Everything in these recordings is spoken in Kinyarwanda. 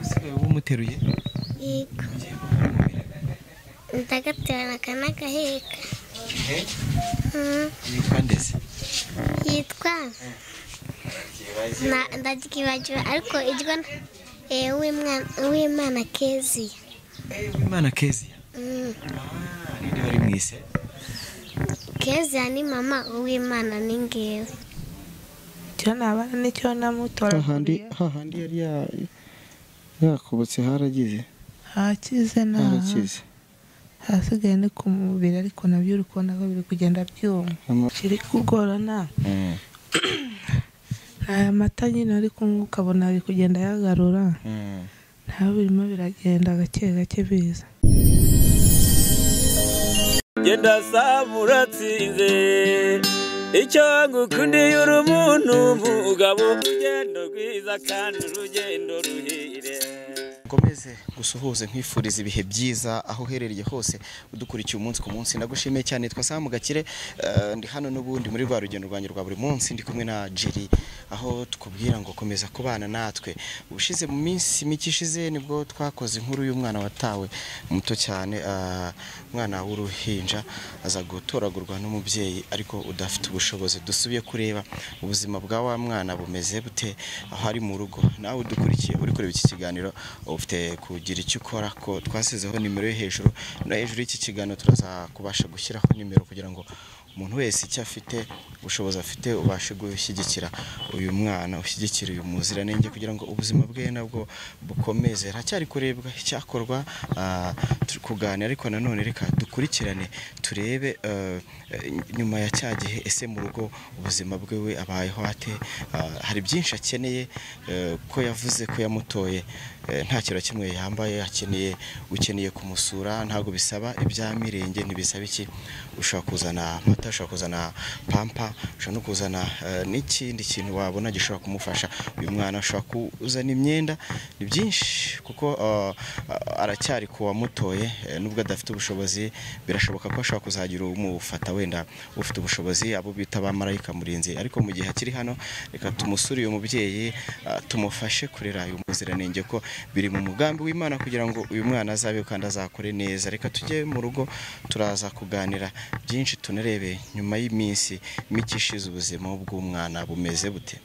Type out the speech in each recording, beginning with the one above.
Usigaye umuteruye? Yego. Ndagaterana akanagaheka. Yitwa ndese? Yitwa ndagikibagirwa ariko iryo Uwimana Kezia. Uwimana Kezia? Ninde wari mwise? Kezia ni mama, Uwimana ni ngewe. Cyo nabana nicyo namutora. Hahandi yari yakubutse haragize. Hakize na harakize. Hasigaye ni ku mubiri ariko nabyo uri kubona ko biri kugenda byuma. Kiri kugorana. Aya mata nyine ariko ukabona ari kugenda yagarura. Nta birimo biragenda gake gake biza. Genda samuratsinze icyo ngukundiye uri umuntu mugabo urugendo rwiza kandi urugendo ruhire. Komeze gusuhuze nkwifuriza ibihe byiza aho uherereye hose udukurikiye umunsi ku munsi. Ndagushimiye cyane, nitwa Sam Gakire, ndi hano n'ubundi muri rwa rugendo rwanjye rwa buri munsi, ndi kumwe na Jerry aho tukubwira ngo komeza kubana natwe. Ubushize mu minsi mike ishize nibwo twakoze inkuru y'umwana watawe muto cyane, umwana w'uruhinja aza gutoragurwa n'umubyeyi ariko udafite ubushobozi. Dusubiye kureba ubuzima bwa wa mwana bumeze bute aho ari mu rugo. Nawe udukurikiye uri kureba iki kiganiro ufite kugira icyo ukora, ko twasizeho nimero yo hejuru no hejuru y'iki kiganiro turaza kubasha gushyiraho nimero kugira ngo umuntu wese icyo afite ubushobozi afite ubashe gushyigikira uyu mwana, ushyigikira uyu muziranenge kugira ngo ubuzima bwe nabwo bukomeze. Haracyari kurebwa icyakorwa, turi kuganira ariko nanone reka dukurikirane turebe nyuma ya cya gihe ese mu rugo ubuzima bwe we abayeho ate. Hari byinshi akeneye, ko yavuze ko yamutoye nta kintu kimwe yambaye, akeneye ukeneye kumusura, ntabwo bisaba ibya mirenge, ntibisaba iki, ushobora kuzana amata, ushobora kuzana pampa, ushobora no kuzana n'ikindi kintu wabona gishobora kumufasha uyu mwana, ushobora kuzana imyenda, ni byinshi kuko aracyari ku wamutoye nubwo adafite ubushobozi. Birashoboka ko ashobora kuzagira umufata wenda ufite ubushobozi, abo bita ba marayika murinzi, ariko mu gihe akiri hano reka tumusure uyu mubyeyi, tumufashe kurera uyu muziranenge ko biri mu mugambi w'Imana kugira ngo uyu mwana azabe kandi azakore neza. Reka tujye mu rugo, turaza kuganira byinshi tunarebe nyuma y'iminsi mike ishize ubuzima bw'umwana bumeze bute.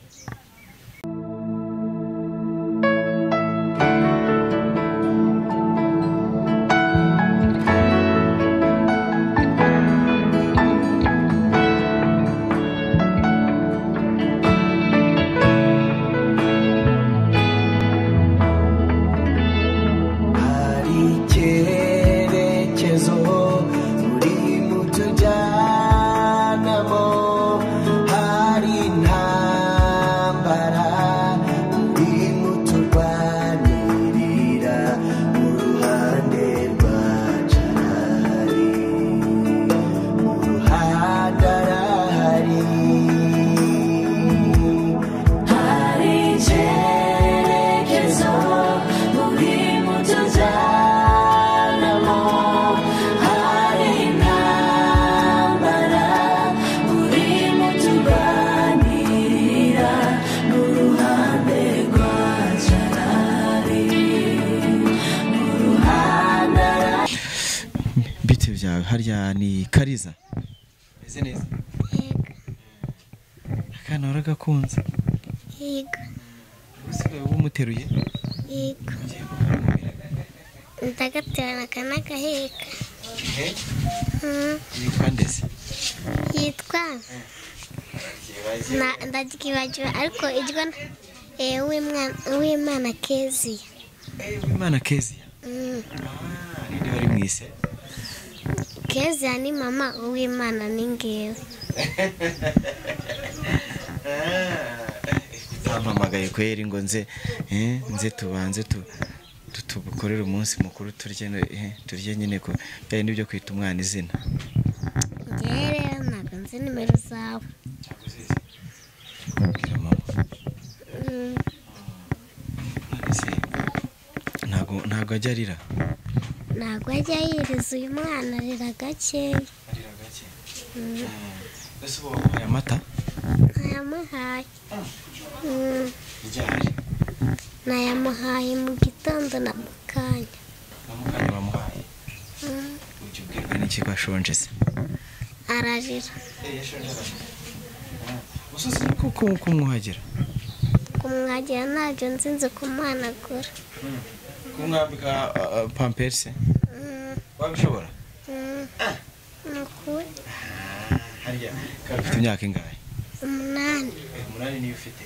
Harya ni Kariza? Meze neza? Yego. Akana waragakunze? Yego. Usigaye umuteruye? Yego. Ndagaterana akanagaheka. Yitwa ndese? Yitwa ndagikibagirwa ariko iryo Uwimana Kezia. Uwimana Kezia? Ninde wari mwise? Kezia ni mama, Uwimana ni ngewe. Utampamagaye kweri ngo nze nze tubanze tubukorere umunsi mukuru turye nyine ko byari nibyo kwita umwana izina. Ngewe rero ntabwo nzi nimero zawe. Kubwira mama. Ntabwo ajya arira? Ntabwo ajya yiriza, uyu mwana arira gakeya. Arira gake? Ese ubu wamuhaye amata? Nayamuhaye. Ryari? Nayamuhaye mu gitondo na mukanya. Na mukanya wamuhaye? Ujya ubwirwa n'iki ko ashonje se? Ararira. Yashonje ararira. Usozi ko kumwuhagira? Kumwuhagira ntabyo nzi, nzi kumuhanagura. Kumwambika pampers? Wabishobora? Ni ukuri. Harya ufite imyaka ingahe? 8. 8 niyo ufite?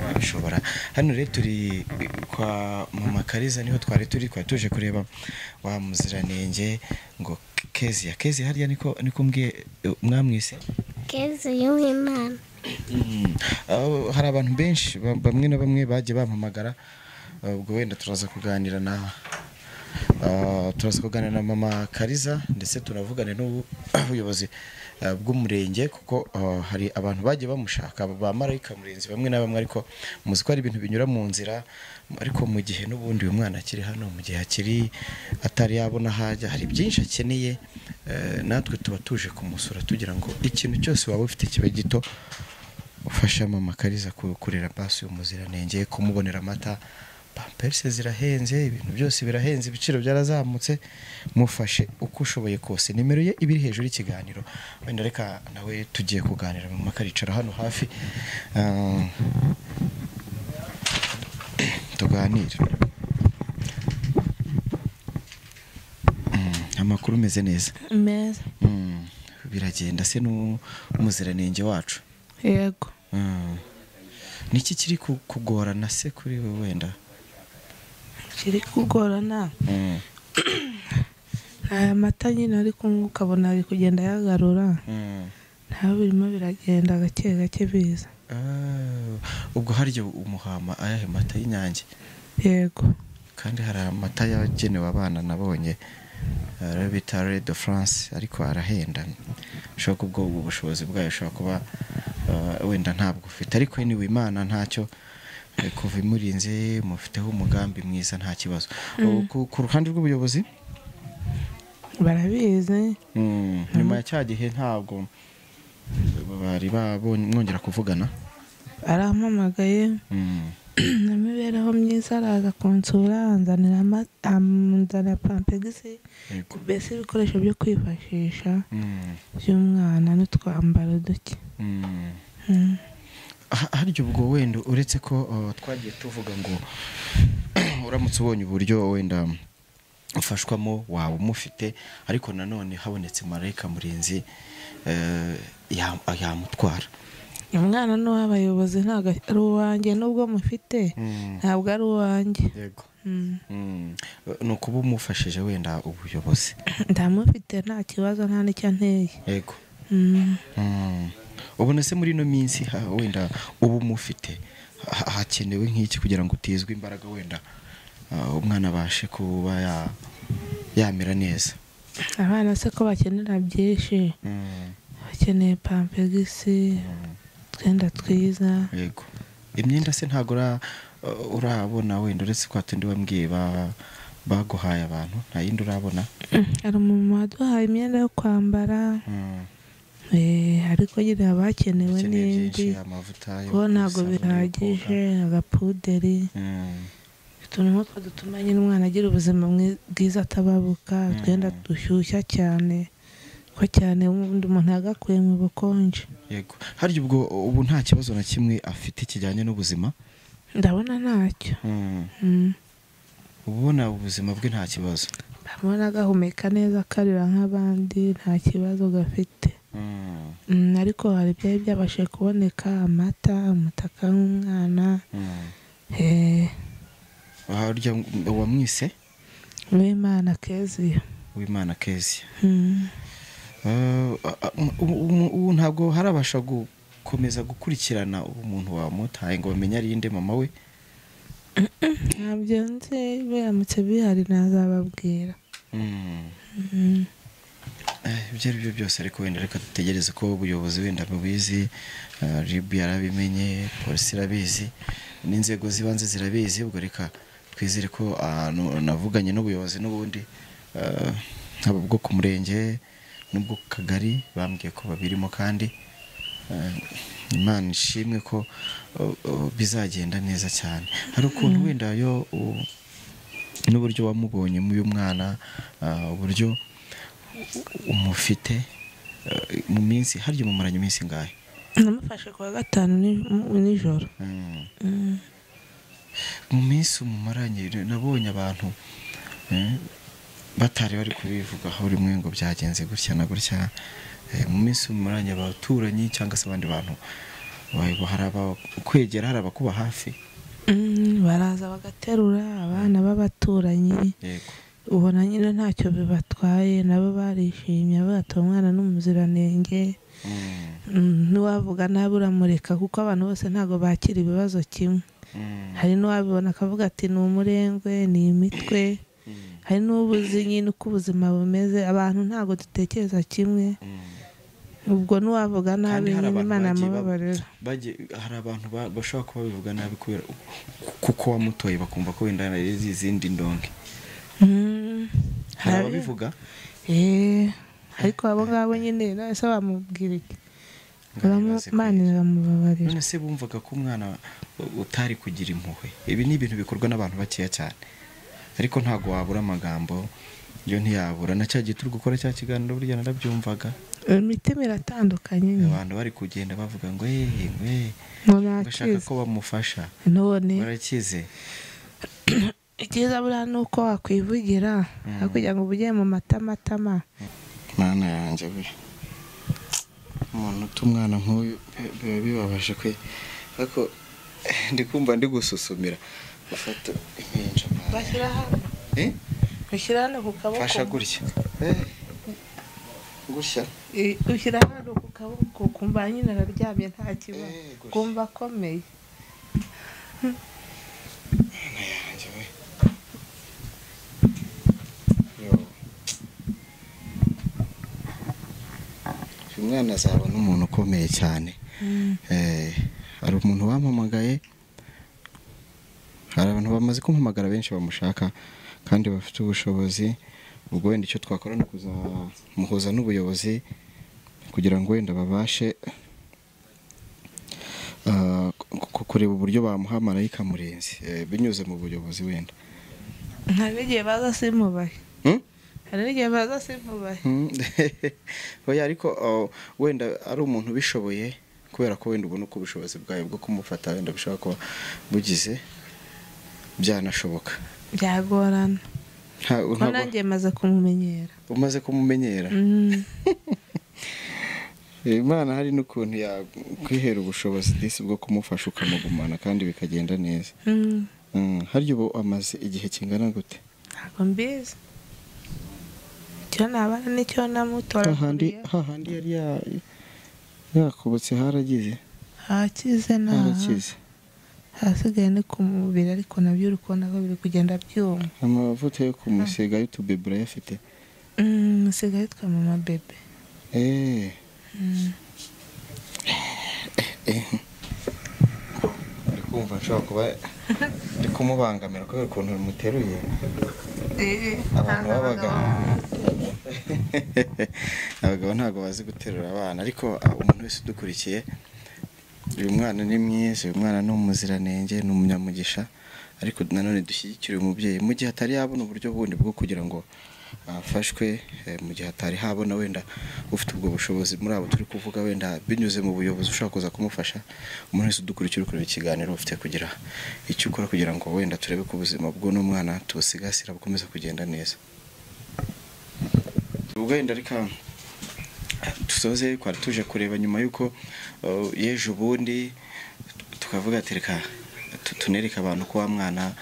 Wabishobora. Hano rero turi kwa mama Kariza, niho twari turi, twari tuje kureba wa muziranenge ngo Kezia. Kezia harya niko mbwiye mwamwise? Kezia Uwimana. Hari abantu benshi bamwe na bamwe bagiye bampamagara, ubwo wenda turaza kuganira na mama Kariza, ndetse tunavugane n'ubuyobozi bw'umurenge, kuko hari abantu bagiye bamushaka ba marayika murenzi bamwe na bamwe, ariko muzi ko ari ibintu binyura mu nzira. Ariko mu gihe n'ubundi uyu mwana akiri hano, mu gihe akiri atari yabona hajya, hari byinshi akeneye, natwe tuba tuje kumusura tugira ngo ikintu cyose waba ufite kibe gito ufasha mama Kariza kurera basi umuziranenge, kumubonera amata. Pampers zirahenze, ibintu byose birahenze, ibiciro byarazamutse, mufashe uko ushoboye kose. Nimero ye ibiri hejuru y'ikiganiro. Wenda reka nawe tugiye kuganira, mama karicara hano hafi tuganire. Amakuru meze neza? Meza. Biragenda se n'umuziranenge wacu? Yego. Niki kiri kugorana se kuri we wenda? Kiri kugorana aya mata nyine ari kunywa ukabona ari kugenda yagarura, ntawe birimo biragenda gake gake biza. Ubwo harya umuhama ayahe mata y'inyange? Yego. Kandi hari amata yagenewe abana nabonye bita Red de France, ariko arahenda. Ushobora kubwo ubushobozi bwayo ushobora kuba wenda ntabwo ufite, ariko anyway Imana ntacyo kuva imurinze, mufiteho umugambi mwiza nta kibazo. Ku ruhande rw'ubuyobozi barabizi. Nyuma ya cya gihe ntabwo bari babonye mwongera kuvugana? Arampamagaye na mibereho myiza, araza kunsura, anzanira pampegisi, mbese ibikoresho byo kwifashisha by'umwana n'utwambaro duke. Harya ubwo wenda uretse ko twagiye tuvuga ngo uramutse ubonye uburyo wenda ufashwamo waba umufite, ariko nanone habonetse marayika murinzi yamutwara. Umwana ni uw'abayobozi, ntabwo ari uwanjye, nubwo mufite ntabwo ari uwanjye. Yego. Ni ukuba umufashije wenda ubuyobozi. Ndamufite nta kibazo, nta n'icyo anteye. Yego. Ubona se muri ino minsi wenda ubu mufite hakenewe nk'iki kugira ngo utizwe imbaraga wenda umwana abashe kuba yamera neza? Abana se ko bakenera byinshi, bakeneye pampegisi, twenda twiza. Yego. Imyenda se ntago urabona wenda, uretse kwa tundi wambwiye baguhaye abantu, nta yindi urabona? Hari umumama waduhaye imyenda yo kwambara, ariko nyine haba hakenewe n'indi, kuko ntabwo bihagije, agapuderi, utuntu nk'utwo dutuma nyine umwana agira ubuzima bwiza atababuka, utwenda dushyushya cyane, ko cyane ubundi umuntu yagakuye mu bukonje. Yego. Harya ubwo ubu nta kibazo na kimwe afite kijyanye n'ubuzima? Ndabona ntacyo. Ubona ubuzima bwe nta kibazo? Ndabona agahumeka neza, akarira nk'abandi, nta kibazo gafite. Ariko hari ibyari byabashije kuboneka, amata, umutaka w'umwana. Harya wamwise? Uwimana Kezia. Uwimana Kezia. Ubu ntabwo harabasha gukomeza gukurikirana umuntu wamutaye ngo bamenye ari inde mama we? Ntabyo nzi, biramutse bihari nazababwira. Ibyo ari byo byose ariko wenda reka dutegereze ko ubuyobozi wenda bubizi, RIB yarabimenye, polisi irabizi, n'inzego z'ibanze zirabizi, ubwo reka twizere ko navuganye n'ubuyobozi n'ubundi haba ubwo ku murenge n'ubwo ku kagari bambwiye ko babirimo, kandi Imana ishimwe ko bizagenda neza cyane. Hari ukuntu wenda yo n'uburyo wamubonye mu uyu mwana, uburyo umufite mu minsi, harya umumaranye iminsi ingahe? Namufashe kuwa gatanu nijoro. Mu minsi umumaranye nabonye abantu batari bari kubivugaho rimwe ngo byagenze gutya na gutya. Mu minsi umumaranye abaturanyi cyangwa se abandi bantu hari abakwegera, hari abakuba hafi, baraza bagaterura abana b'abaturanyi. Ubona nyine ntacyo bibatwaye, nabo barishimye, bata umwana n'umuziranenge. N'uwavuga nabi uramureka, kuko abantu bose ntago bakira ibibazo kimwe. Hari n'uwabibona akavuga ati ni umurengwe, ni imitwe. Hari n'ubuzi nyine uko ubuzima bumeze, abantu ntago dutekereza kimwe. Ubwo n'uwavuga nabi Imana yamubabarira. Hari abantu bashobora kuba bivuga nabi kubera kuko wamutoye, bakumva ko wenda ari izindi ndonke. Hari ababivuga? Ariko abo ngabo nyine nase bamubwira iki? Imana iramubabarira. None se bumvaga ko umwana utari kugira impuhwe? Ibi ni ibintu bikorwa n'abantu bakeya cyane, ariko ntago wabura amagambo, yo ntiyabura. Na cya gihe turi gukora cya kiganiro burya narabyumvaga. Imitima iratandukanye, abantu bari kugenda bavuga ngo bashaka ko bamufasha, none barakize. Icyiza buriya ni uko wakwivugira kugira ngo ubugiye mu matamatama. Mana yanjye, buri umuntu uta umwana nk'uyu biba bibabaje kwe, ariko ndi kumva ndi gususumira. Gufata impinja bashyira hano, ushyira hano ku kaboko, fasha gutya, gutya ushyira hano ku kaboko, kumva nyine araryamye nta kibazo, kumva akomeye. Mana yanjye we, uyu mwana azaba n'umuntu ukomeye cyane. Hari umuntu wampamagaye, hari abantu bamaze kumpamagara benshi bamushaka kandi bafite ubushobozi. Ubwo wenda icyo twakora ni kuzamuhuza n'ubuyobozi kugira ngo wenda babashe kureba uburyo bamuha marayika murinzi binyuze mu buyobozi. Wenda hari n'igihe baza simubahe, hari n'igihe baza simubahe. Oya, ariko wenda ari umuntu ubishoboye, kubera ko wenda ubona uko ubushobozi bwawe bwo kumufata wenda bishobora kuba bugize, byanashoboka. Byagorana. Nanjye maze kumumenyera. Umaze kumumenyera? Imana hari n'ukuntu yakwihera ubushobozi disi bwo kumufasha ukamugumana kandi bikagenda neza. Harya ubu amaze igihe kingana gute? Ntabwo mbizi. Icyo nabana nicyo namutora. Hahandi yari yakubutse haragize. Hakize na. Harakize. Hasigaye ni ku mubiri, ariko nabyo uri kubona ko biri kugenda byuma. Amavuta yo kumusiga y'utubebe urayafite? Musiga yitwa mama bebe. Ndi kumva nshobora kuba ndi kumubangamira kubera ukuntu muteruye. Abantu b'abagabo, abagabo ntabwo bazi guterura abana, ariko umuntu wese udukurikiye, uyu mwana ni mwiza, uyu mwana ni umuziranenge, ni umunyamugisha, ariko nanone dushyigikire uyu mubyeyi mu gihe atari yabona uburyo bundi bwo kugira ngo afashwe, mu gihe atari habona wenda ufite ubwo bushobozi muri abo turi kuvuga, wenda binyuze mu buyobozi ushobora kuza kumufasha. Umuntu wese udukurikira ukora ikiganiro ufite kugira icyo ukora kugira ngo wenda turebe ko ubuzima bw'uno mwana tubusigasira bukomeza kugenda neza. Ubwo wenda reka dusoze, twari tuje kureba nyuma yuko yeje ubundi tukavuga ati reka tunereka abantu ko wa mwana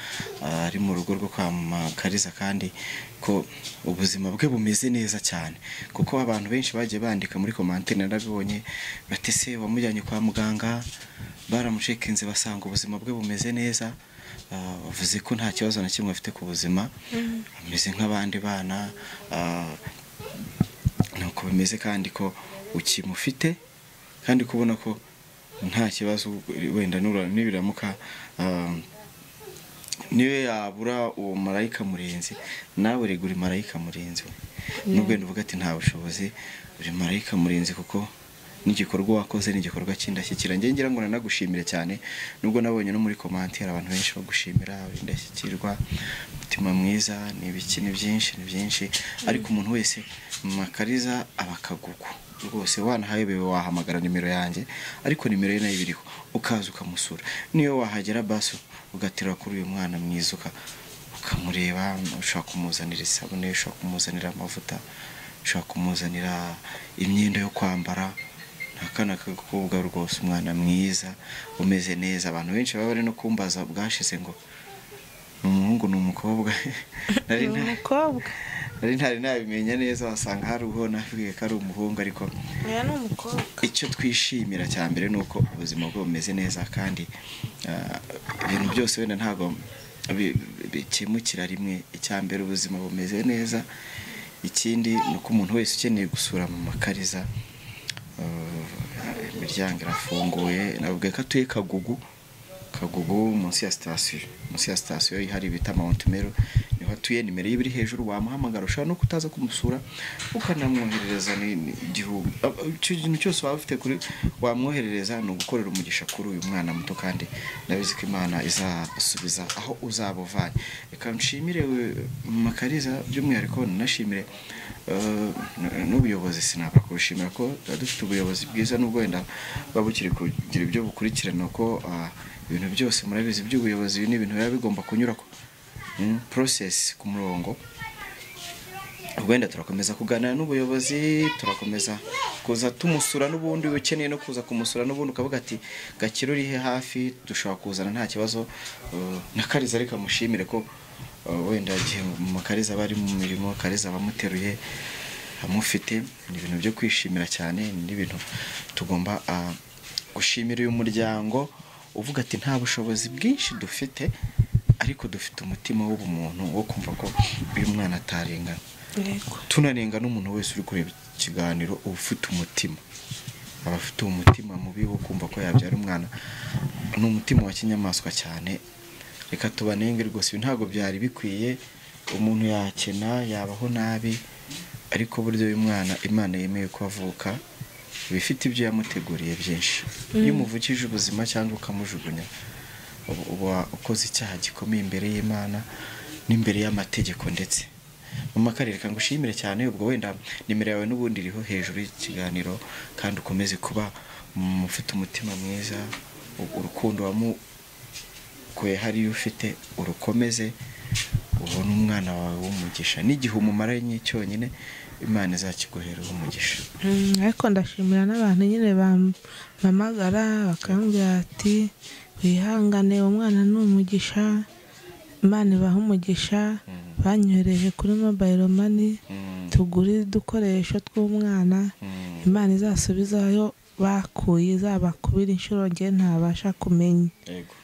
ari mu rugo rwo kwa mama Kariza, kandi ko ubuzima bwe bumeze neza cyane, kuko abantu benshi bagiye bandika muri commentaire, narabibonye bati se wamujyanye kwa muganga baramucekinze basanga ubuzima bwe bumeze neza, bavuze ko nta kibazo na kimwe afite ku buzima, ameze nk'abandi bana, nuko bimeze, kandi ko ukimufite, kandi kubona ko nta kibazo wenda nibiramuka niwe yabura uwo marayika murinzi, nawe regura marayika murinzi we, nubwo wenda uvuga ati nta bushobozi, uri marayika murinzi kuko N'igikorwa wakoze ni igikorwa cy'indashyikirwa. Njye ngira ngo nanagushimire cyane, nubwo nabonye no muri commentaire abantu benshi bagushimira, indashyikirwa, umutima mwiza, ni ibiki, ni byinshi, ni byinshi. Ariko umuntu wese Makariza abakagugu rwose, wanahayobewe wahamagara nimero yanjye, ariko nimero ye nayo ibiriho, ukaza ukamusura. Niyo wahagera baso ugatera kuri uyu mwana mwiza, ukamureba, ushobora kumuzanira isabune, ushobora kumuzanira amavuta, ushobora kumuzanira imyenda yo kwambara. Akana k'agakobwa rwose, umwana mwiza umeze neza. Abantu benshi baba bari no kumbaza bwashize ngo ni umuhungu ni umukobwa. Nari umukobwa, nari ntari nabimenya neza, wasanga hari uho navuye ko ari umuhungu, ariko oya ni umukobwa. Icyo twishimira cya mbere ni uko ubuzima bwe bumeze neza, kandi ibintu byose wenda ntabwo bikemukira rimwe. Icya mbere ubuzima bumeze neza, ikindi ni uko umuntu wese ukeneye gusura mu Makariza, imiryango irafunguye. Nabwiye ko atuye Kagugu, Kagugu munsi ya sitasiyo, munsi ya sitasiyo ihari bita Mount Meru, niho atuye. Nimero ye iri hejuru, wamuhamagara. Ushobora no kutaza kumusura ukanamwoherereza n'igihugu, icyo kintu cyose waba ufite kuri wamwoherereza. Ni ugukorera umugisha kuri uyu mwana muto, kandi ndabizi ko Imana izasubiza aho uzaba uvanye. Reka nshimire Makariza by'umwihariko, nanashimire n'ubuyobozi. Sinabura kubushimira ko tuba dufite ubuyobozi bwiza, nubwo wenda buba bukiri kugira ibyo bukurikirana, ko ibintu byose murabizi by'ubuyobozi ni ibintu biba bigomba kunyura ku process, ku murongo. Wenda turakomeza kuganira n'ubuyobozi, turakomeza kuza tumusura n'ubundi ukeneye no kuza kumusura n'ubundi ukavuga ati Gakire uri he hafi, dushobora kuzana nta kibazo. Na Kariza ariko amushimire ko wenda igihe Makariza bari mu mirimo, Kariza abamuteruye amufite, ni ibintu byo kwishimira cyane, ni ibintu tugomba gushimira uyu muryango uvuga ati nta bushobozi bwinshi dufite, ariko dufite umutima w'ubumuntu wo kumva ko uyu mwana atarengana. Tunanenga n'umuntu wese uri kureba ikiganiro ufite umutima, aba afite umutima mubi wo kumva ko yabyara umwana, ni umutima wa kinyamaswa cyane. Reka tubanenge rwose, ibi ntabwo byari bikwiye. Umuntu yakena yabaho nabi, ariko buryo uyu mwana Imana yemeye ko avuka, bifite ibyo yamuteguriye byinshi. Iyo umuvukije ubuzima cyangwa ukamujugunya, uba ukoze icyaha gikomeye imbere y'Imana n'imbere y'amategeko. Ndetse Mama Kari, reka ngushimire cyane. Ubwo wenda nimero yawe n'ubundi iriho hejuru y'ikiganiro, kandi ukomeze kuba ufite umutima mwiza, urukundo wamukuye hariya ufite urukomeze, ubone umwana wawe w'umugisha, n'igihe umumaranye cyonyine Imana izakiguhera umugisha. Ariko ndashimira n'abantu nyine bampamagara bakambwira ati wihangane, umwana ni umugisha, Imana ibaha umugisha. Banyohereje kuri mobile money tugure udukoresho tw'umwana, Imana izasubizayo bakuye, izabakubira inshuro njye ntabasha kumenya. Yego.